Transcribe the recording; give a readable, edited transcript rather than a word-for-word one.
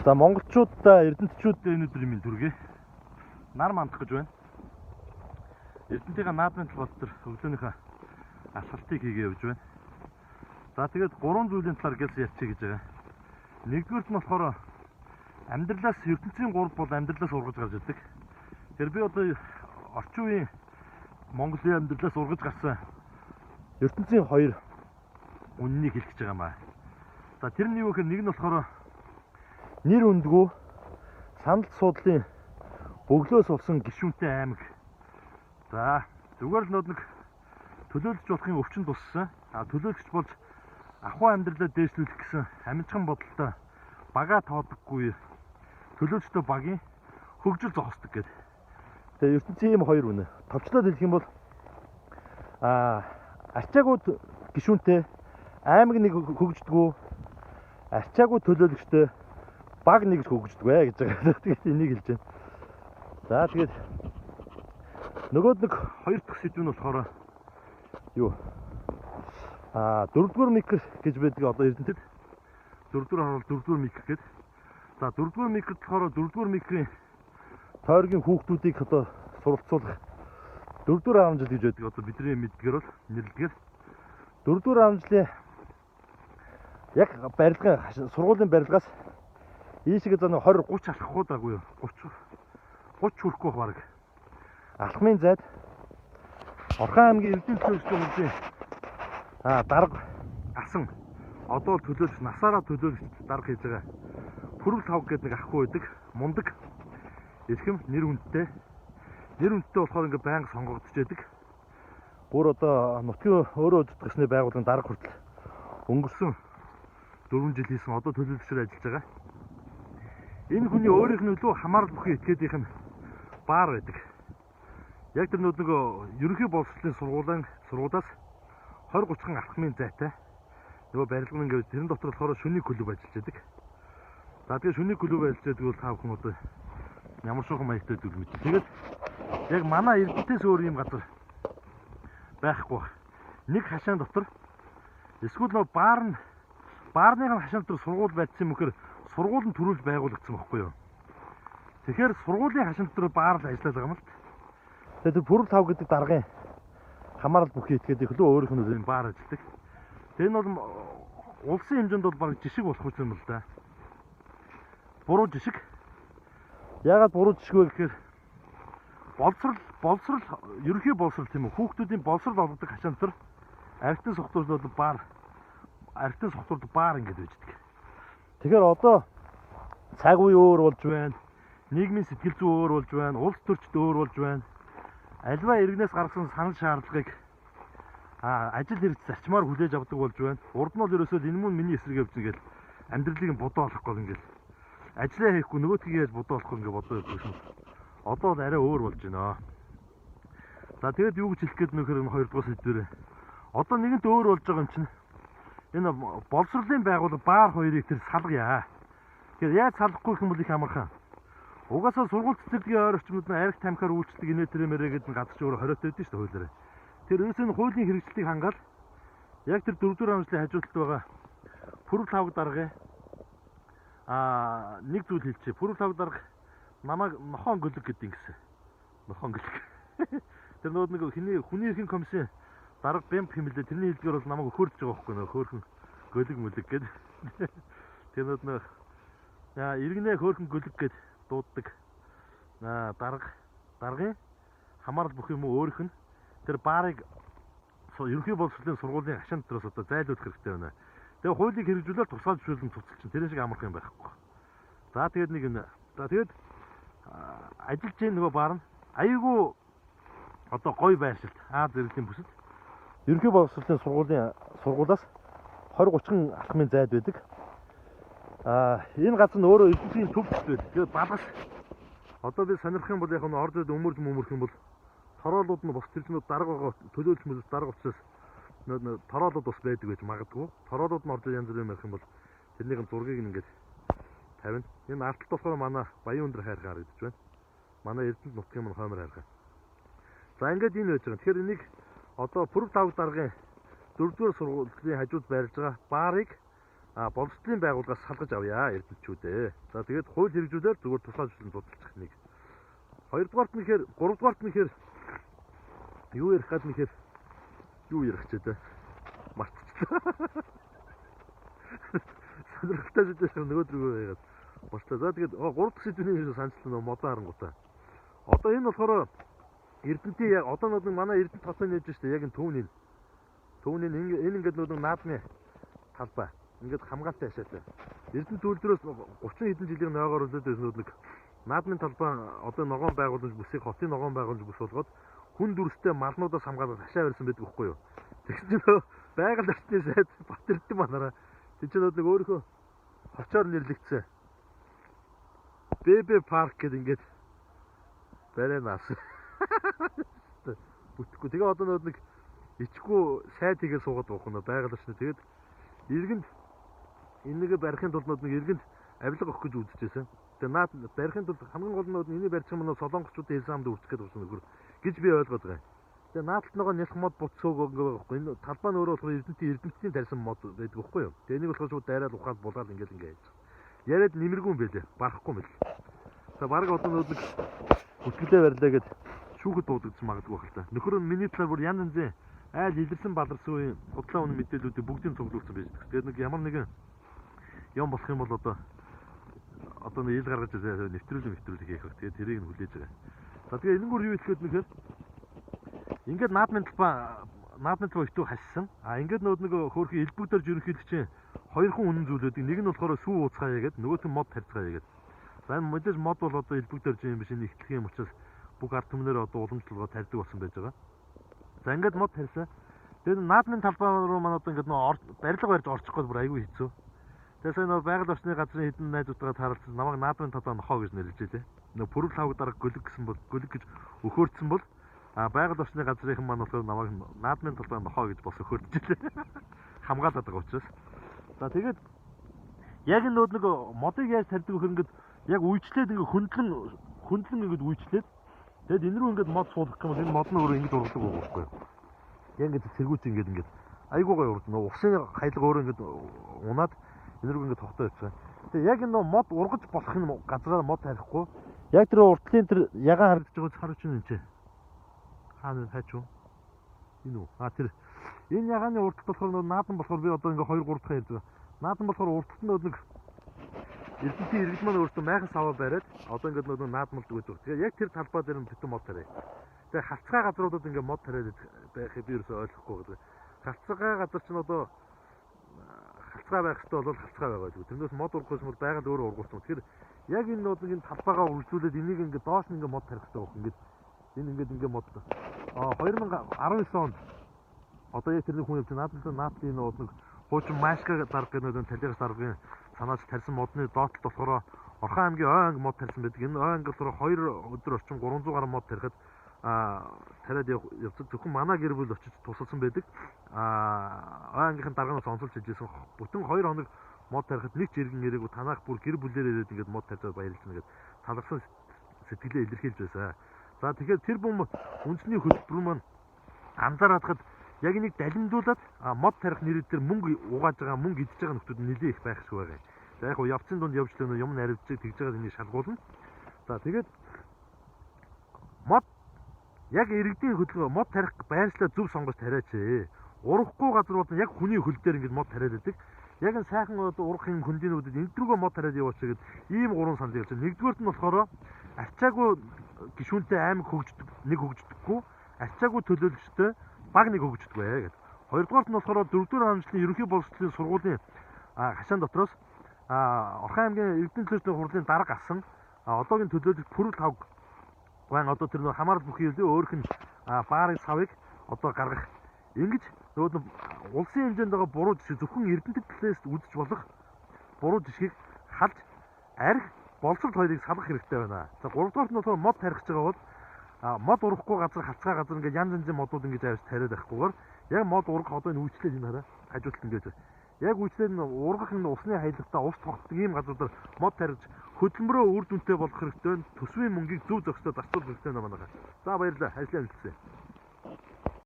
За монголчуудаа эрдэнэтчүүддээ энэ өдрийн мэнд хүргэе. Нар мандах гэж байна. Эрдэнтийн наадмын талбай дээр өглөөнийхөө алхалтыг хийгээ явж байна. За тэгээд гурван зүйлийн талаар гэлс ярьчих гэж байгаа. Нэгдүгээрт нь болохоор амьдралаас ертөнцийн гурав бол амьдралаас ургаж гарч ирдэг. Тэгэхээр би одоо орчин үеийн Монголын амьдралаас ургаж гарсан ертөнцийн хоёр үннийг хэлэх гэж байгаа юм аа. За тэр нь юу гэхээр нэг нь болохоор нэр үндгүү санал суудлын бөглөөс болсон гишүүнтэй аймаг. За зүгээр л нэг төлөөлж болохын өвчин туссан. А төлөөлөгч болж ахуй амьдралаа дээшлүүлэх гэсэн амжихан бодолтой бага тоодоггүй төлөөлчтэй багийн хөгжил зогсдог гэдэг. Тэгээ ертөнцийн ийм хоёр үнэ. Товчлоод хэлэх юм бол арчаагүй гишүүнтэй аймаг нэг хөгждөггүй, арчаагүй төлөөлөгчтэй баг нэг хөгждөг ээ гэж байгаа. Тэгээд энийг хэлж байна. За тэгээд нөгөөд нэг хоёр дахь сэдв нь болохоор юу? Дөрөвдүгээр микро гэж байдаг одоо Эрдэнэтэд. Дөрөвдүгээр харуул дөрөвдүгээр микро гэдэг. За дөрөвдүгээр микро болохоор дөрөвдүгээр микрийн тойргийн хүүхдүүдийг одоо суралцуулах дөрөвдүгээр 10 жил гэж байдаг. Одоо бидний мэддгээр бол нэрлэдгээр дөрөвдүгээр 10 жилийн яг барилгын сургуулийн барилгаас ийшээ за 20 30 алхахгүй даагүй юу? 30 30 хүрэхгүй байх баг. Алхмын зайд Орхон аймгийн Эрдэнэ төлөөлөгчдийн хурлын дарга асан одоо төлөөлөгч насаараа төлөөлөгч дарга хийж байгаа. Пүрвэл тав гэдэг нэг ах хүү байдаг. Мундаг эрхэм нэр хүндтэй. Нэр хүндтэй болохоор ингээ байнга сонгогдож байдаг. Бүр одоо нутгийн өөрөө удирдах гэсний байгууллагын дарга хүртэл өнгөрсөн 4 жил хийсэн одоо төлөөлөгчөөр ажиллаж байгаа. Энэ хүний өөрийнх нь илүү хамаарал бүхий этгээдийнх нь баар байдаг. Яг тэр нөгөө ерөнхий боловсролын сургуулиас 20 30 алхмын зайтай нөгөө барилга нь ингээд тэрэн дотор болохоор шөнийн клуб ажиллаж байдаг. За тэгээ шөнийн клуб ажиллаж байдаг бол та бүхэн одоо ямар шуухан маягтай байдаг мэдээ. Тэгээд яг манай Эрдэнэтээс өөр юм газар байхгүй байх. Нэг хашаан дотор эсвэл нөгөө баарных нь хашаан дотор сургууль байцсан юм гэхээр сургууль нь төрүүлж байгуулагдсан байхгүй юу? Тэгэхээр сургуулийн хашаан дотор баар л ажиллаж байгаа юм л. Тэгээд тэр Пүрвэл тав гэдэг даргын хамаарал бүхий этгээд их лөө өөрийнх нь баар ажилладаг. Тэгээд энэ бол улсын хэмжээнд бол баг жишг болох юм л да. Буруу жишг. Яагаад буруу жишг вэ гэхээр боловсрал ерөнхий боловсрал тийм үү? Хүүхдүүдийн боловсрал олгодог хашаан дотор архитын сохтуур бол баар, архитын сохтуурд баар ингэж байждаг. Тэгэхээр одоо цаг үе өөр болж байна. Нийгмийн сэтгэл зүй өөр болж байна. Улс төрчд өөр болж байна. Альва иргэнээс гаргасан санал шаардлагыг ажил хэрэгц зарчмаар хүлээж авдаг болж байна. Урд нь бол ерөөсөө энэ мөн миний эсрэг явж ингээл амьдралыг нь бодоо олохгүй ингээл ажлаа хийхгүй нөгөөдгийг яаж бодоо олохгүй ингээ бодоо явдаг юм. Одоо бол арай өөр болж байна. За тэгээд юу гэж хэлэх гээд нөхөр энэ хоёрдугаар сэдвэрээ. Одоо нэгэнт өөр болж байгаа юм чинь энэ боловсролын байгууллага баар хоёрыг тэр салгая. Тэгэхээр яаж салгахгүй гэх юм бол их амархан. Угаасаа сургууль цэцэрлэгийн ойр орчмод нь арх тамхиар үйлчлэг инээ тэрэмэрэ гэдэг нь газар чи өөрөө хориотой байдсан шүү дээ хуулиараа. Тэр ерөөсөө энэ хуулийн хэрэгжилтийг хангаал яг тэр дөрөвдүгээр амжилтын хажуудалд байгаа Пүрвэл тав даргын нэг зүйл хэлчихье. Пүрвэл тав дарга намайг нохон гөлөг гэдэг юм гэсэн. Нохон гөлөг. Тэр нөгөө нэг хүний эрхийн комиссийн дарга Бэмп хэмлээ. Тэрний хэлдгээр бол намайг өхөрдөж байгаа байхгүй нөө хөөрхөн гөлөг мөлөг гэдэг. Тэр нөгөө иргэнээ хөөрхөн гөлөг гэд дууддаг. Даргын хамаарал бүх юм өөрийнх нь тэр баарыг ерөнхий боловсролын сургуулийн хашаан дотроос одоо зайлуулах хэрэгтэй байна. Тэгээ хуулийг хэрэгжүүлээд тусгай зөвшөөрлөн цуцалчин тэрэн шиг амарх юм байхгүй. За тэгээд нэг юм. За тэгээд ажиллаж байгаа нөгөө баар нь аюулгүй одоо гой байршилт Аа зэрэглэлийн бүсэд ерөнхий боловсролын сургуулиас 20 30 алхмын зайд байдаг. Энэ газар нь өөрөө Эрдэнэтийн төв байдаг. Тэгээд балгас одоо би сонирхох юм бол яг нь орж ирээд өмөрж мөмөрх юм бол тороолууд нь бас тэр чинь дарга байгаа төлөөлч мөлөж дарга учраас тороолууд бас байдаг гэж магадгүй. Тороолууд нь орж янз бүрийн ярих юм бол тэрнийг нь зургийг ингээд тавина. Энэ арталт болохоор манай Баян өндөр хайрхан харагдаж байна. Манай Эрдэнэт нутгийн мөн хоймор хайрхан. За ингээд энэ байж байгаа. Тэгэхээр энийг одоо Пүрвэл тав даргын дөрөвдүгээр сургуулийн хажууд байрлаж байгаа баарыг Боловсролын байгууллагаас салгаж авъя эрдэнэтчүүдээ. За тэгээд хууль хэрэгжүүлээр зүгээр тусгай зөвшөөрөл зудлах нэг. Хоёрдугаарт нь ихээр гуравдугаарт нь ихээр юу ярих гээд нэхэр юу ярих ч гэдэг мартчихлаа. Сонирхолтой зүйлээс нөгөөдрөгөө яагаад мартаа. За тэгээд гурав дахь сэдвийн санчлал нөө модон харангуйтай. Одоо энэ болохоор Эрдэнтийн яг одоо нэг манай Эрдэнэт хотын нэж штэ яг энэ түүний. Түүний энэ ингээд нөгөө наадмын талбай. Ингээд хамгаалтай хашаатай. Эрдэнэт үйлдвэрээс 30 хэдэн жилийн нойгоор үлдээд байсан нэг наадмын талбай одоо ногоон байгууламж бүсийг хотын ногоон байгууламж бүс болгоод хүн дүрстэй малнуудаас хамгаалаад хашаа барьсан байдаг байхгүй юу. Тэгсэн чинь байгаль орчны сайд Батэрдэн манараа тэр чинь нэг өөрийнхөө хочоор нэрлэгдсэн. ББ парк гэдэг ингээд барай наас. Бүтэхгүй. Тэгээ одоо нэг ичгүй сайд хийгээ суугаад байгаа юм байгаль орчны. Тэгээд иргэнд энэнийг барихын тулд нэг иргэнд авилга өгөх гэж үзчихсэн. Тэгээ наад барихын тулд хамгийн гол нь энийг барьчих юм бол солонгосчуудын хэлсэн хамд үрчих гээд байна нөхөр гэж би ойлгоод байгаа. Тэгээ наадалт нөгөө нялх мод буцсууг ингээ байгаа байхгүй. Энэ талбай нь өөрөө болохоор эрдэнтийн тарьсан мод байдаг байхгүй юу. Тэгээ энийг болохоор шууд дайраад ухаад булаад ингээл ингээ яаж. Яриад нэмэргүй юм байлээ. Барахгүй юм байл. За бараг одоо нөгөө нэг бүтгэлээ барьлаа гэд шүүхэд дуудагдсан магадгүй байх л та. Нөхөр нь миний талаар бүр янз янзын айл илэрсэн баларсан үеийн худлаа үнэн мэдээллүүдийг бүгдийг цуглуулсан байж байгаа. Тэгээд нэг ямар нэгэн юм болох юм бол одоо нэг ил гаргаж нэвтрүүлэг хийх байх. Тэгээд тэрийг нь хүлээж байгаа. За тэгээ энэнгүүр юу хэлэхэд нэхэр ингээд наадмын талбай өтөө хассан. А ингээд нөгөө нэг хөөрхөн элбэг дорж ерөнхийлөгчийн хоёр хүн үнэн зүйл байдаг. Нэг нь болохоор сүү ууцгаая гэдэг, нөгөөх нь мод тарьцгаая гэдэг. За энэ мэдээж мод бол одоо элбэг дорж юм биш, энэ ихтлэх юм учраас бүх ард түмнэр одоо уламжлалгаа тарьдаг болсон байж байгаа. За ингээд мод тарьсан. Тэгээд наадмын талбай руу манай одоо ингээд нөгөө барилга барьж орчих гээд бүр айгүй хэцүү. Тэгээ сая нөгөө байгаль орчны газрын хэдэн найзуудтайгаа тааралцсан намайг наадмын талбай нохоо гэж нэрлэж байлээ. Нөгөө пүрэл хавг дарга гөлөг гэсэн бол гөлөг гэж өхөөрдсөн бол байгаль орчны газрынхан маань болохоор намайг наадмын талбай нохоо гэж бас өхөөрдөж байлээ. Хамгаалаад байгаа учраас. За тэгээд яг энэ нөгөө нэг модыг яаж тарьдаг вөхөр ингээд яг үйлчлээд ингээд хөндлөн ингээд үйлчлээд тэгээд энэ рүү ингээд мод суулгах юм бол энэ мод нь өөрөө ингэж ургадаг байгаа байхгүй юу. Яг ингээд цэргүүц ингээд айгуу гоё урд нөгөө усын хаялга өөрөө ингээд унаад энэ рүү ингээд тогтоо явчихсан. Тэгээд яг энэ нөгөө мод ургаж болох юм газраар мод тарихгүй яг тэр уртлын тэр ягаан харагдаж байгаа харуулч юм чи. Хаана хайч уу? Энэ үү? А тэр энэ ягааны урталт болохоор нөгөө наадан болохоор би одоо ингээ 2 3 дахь ярьж байгаа. Наадан болохоор урталт нь нэг Эрдэнтийн иргэд маань өөртөө майхан саваа бариад одоо ингээд нөгөө наадмалдаг гэж байна. Тэгээ яг тэр талбай дээр нь бүтэн мод тариа. Тэгээ халцгаа газруудад ингээд мод тариад байхыг би ерөөсөй ойлгохгүй байгаа. Халцгаа газар чинь одоо халцгаа байх хэрэгтэй бол халцгаа байгаа гэдэг. Тэрнээс мод ургах юм бол байгаль өөрөө ургуулсан. Тэгэхээр яг энэ нөгөө энэ талбайгаа үргэлжлүүлээд энийг ингээд доош нь ингээд мод тарих хэрэгтэй байх. Ингээд энэ ингээд мод. 2019 онд одоо яг тэрний хүн явж наадмын нөгөө нэг хуучин машка дарга гэдэг нөгөө талигас даргын санаач тарьсан модны доотлолт болохоор Орхон аймгийн Ой анги мод тарьсан байдаг. Энэ Ой анги болохоор 2 өдөр орчим 300 гаруй мод тарихад тариад явцад зөвхөн манай гэр бүл очиж тусалсан байдаг. Ой ангийнхан дарганаас онцолж хийжсэн. Бүтэн 2 хоног мод тарихад нэг ч иргэн ирээгүй танаах бүр гэр бүлээр ирээд ингээд мод тарьж баярлж байна гэд талархсан сэтгэлээ илэрхийлж байсан. За тэгэхээр тэр бум үндэсний хөтөлбөр маань анзаараадахад яг энийг далимдуулаад мод тарих нэрүүд дээр мөнгө угааж байгаа, мөнгө идэж байгаа нөхдүүд нэлээ их байх шиг байгаа. За яг явцын дунд явж лөө юм наривчиг тэгж байгаа энийг шалгуулна. За тэгээд мод яг иргэдийн хөдөлгөөн мод тарих байршлаа зөв сонгож тариач. Урахгүй газар бол яг хүний хөл дээр ингэж мод тариад байдаг. Яг энэ сайхан урах юм хөндийнүүдэд энэ дөргөө мод тариад яваач гэхэд ийм гурван санал ярьж байна. Нэгдүгээрт нь болохоор арчаагүй гишүүнтэй аймаг хөгждөг, нэг хөгждөггүй, арчаагүй төлөөлөгчтэй баг нэг хөгждөг вэ гэдэг. Хоёрдугаарт нь болохоор дөрөвдүгээр харамчлалын ерөнхий боловсролын сургуулийн хашаан дотроос Орхон аймгийн Эрдэнэ төлөөчний хурлын дарга асан одоогийн төлөөлөгч Пүрэл хавг гуайн одоо тэр нөх хамаарал бүхий өөрөх нь баарын савыг одоо гаргах. Ингэж нөгөө улсын хэмжээнд байгаа буруу жишг зөвхөн Эрдэнэт талаас үзэж болох буруу жишгийг халж арх боловсрол хоёрыг салгах хэрэгтэй байна. За гуравдугаарт нь болохоор мод тарих гэж байгаа бол мод урахгүй газар халцгаа газар ингээд янз янзын модууд ингэж авч тариад байхгүйгээр яг мод ургах одоо энэ үйлчлэл энэ хараа хажуулт ингэж яг үйлчлэл нь ургах энэ усны хаялгатай ус тогтдог ийм газруудаар мод тарьж хөдөлмөрөө үр дүнтэй болох хэрэгтэй, төсвийн мөнгийг зөв зохистой зарцуулах хэрэгтэй байна манайхаа. За баярлалаа. Ажлаа амжилтсан.